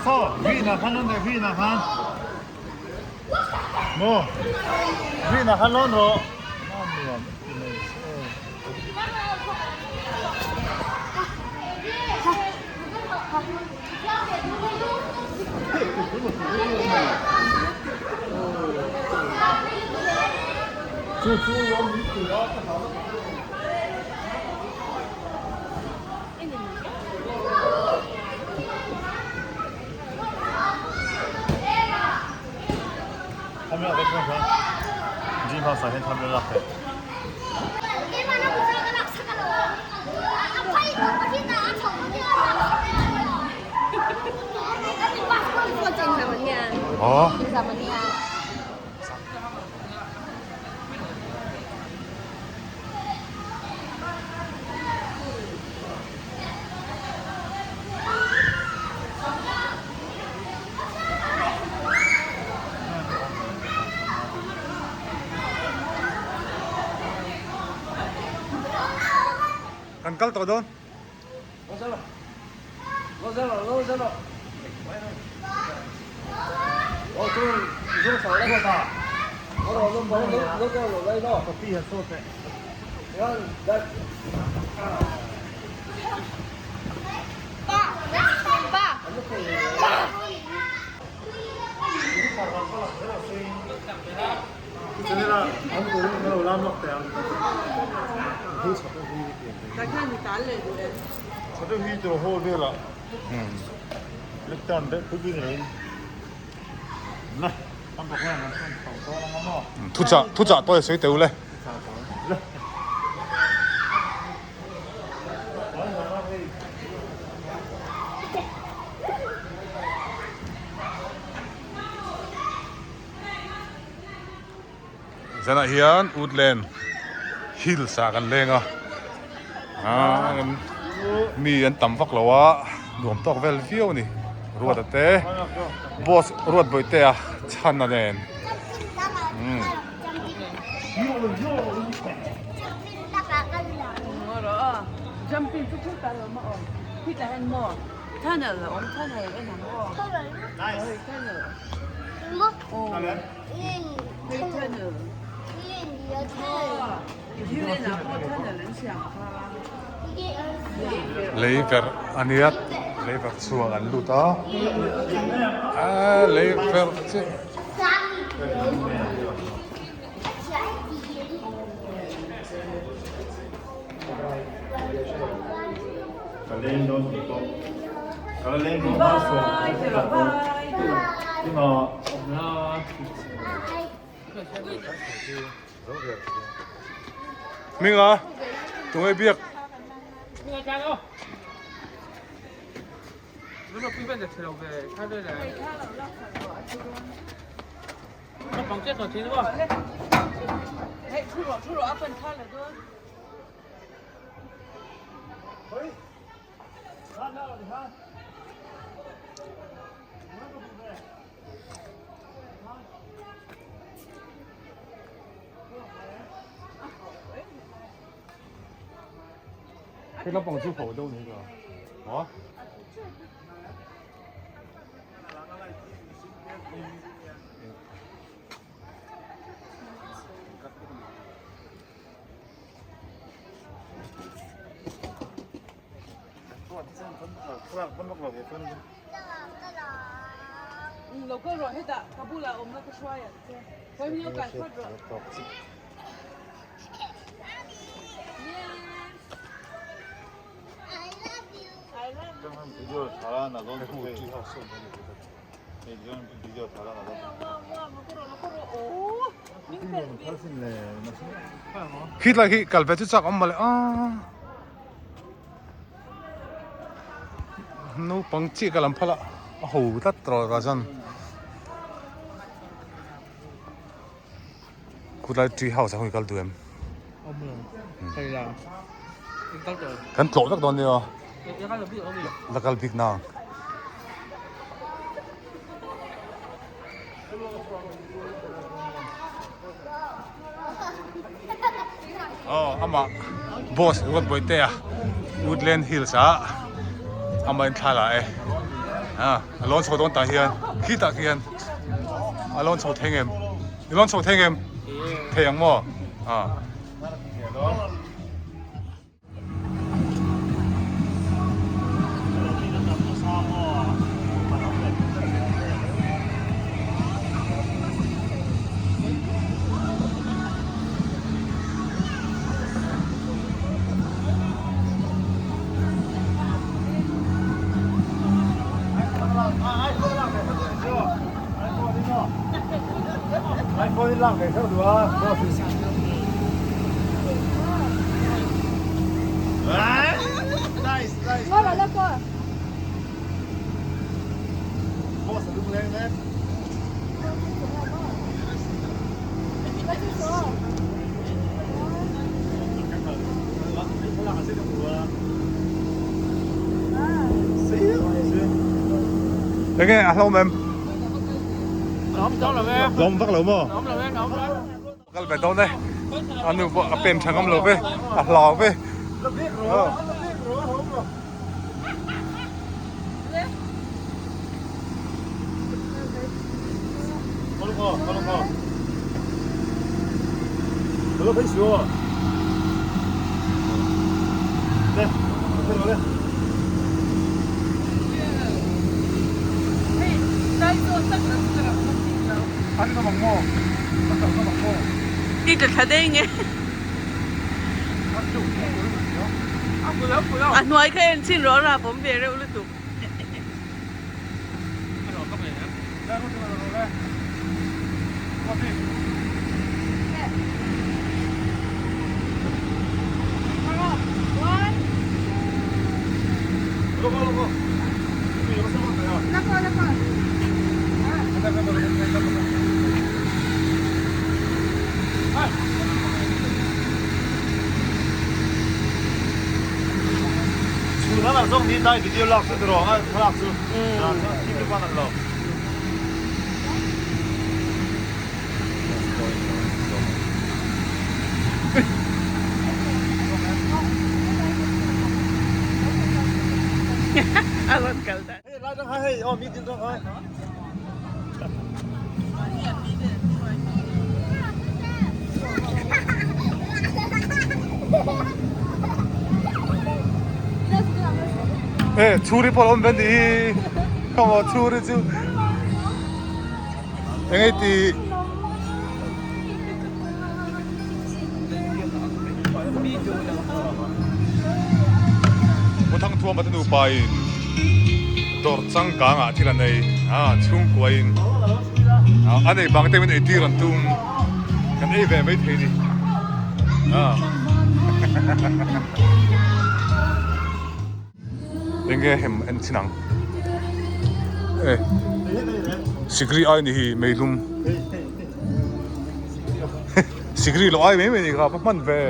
Saw rihna khan lawn teh rihna khan. Maw rihna khan lawn rawh. A nuam ti mai se. Chu chu ram tui a ka hlau. Kan kal tawh dawn. Thuchah thuchah tawi a sawi teuh le. Zanah hian Woodland Hills ah kan leng a aaa mi an tam vak lo a nuam tawk vel viau a ni Ruata te boss Ruat Bawihtea chhan a nen umm. Lei verh a nia lei verh chhuang an lut a aaa lei verh chu Hminga tunge biak He lampang chu ho deuh ni ka maw. Khi tlai khi kal ve chu chak awm mawle aaa naupang chiah ka lam phal a a ho tlat tawh Rajan Khulai tree house ah khawn i kal duh em? Kan tlawh vek dawn nia la kal bik nang. Aw amah boss Ruatbawihtea Woodland Hills ah amah in thla la e. A a lawn chho dawn tah hian khitah khian a lawn chho thei ngem i lawn chho thei ngem thei ang maw a. Enge a hlawm em? Hlawm vak lo maw? Kal ve dawn e. A nu pawh a pen tha ngam lo ve, a hlau ve. I tla thla daih nge? A hnuai kha en chhin rawh a rap awm ve reuh lutuk. A rawn kal dan. E chhuri pawh a awm ve ni hi khawmaw chhuri chu eng nge tih Thangthuama te nupa in dawr changkang ah thil an ei a chhungkua in a nei bang te min ei tir an tum kan ei ve mai thei ni a enge hem en chin ang e sikri ai ni hi meilum sikri lo ai mai mai ni kha pa hman ve.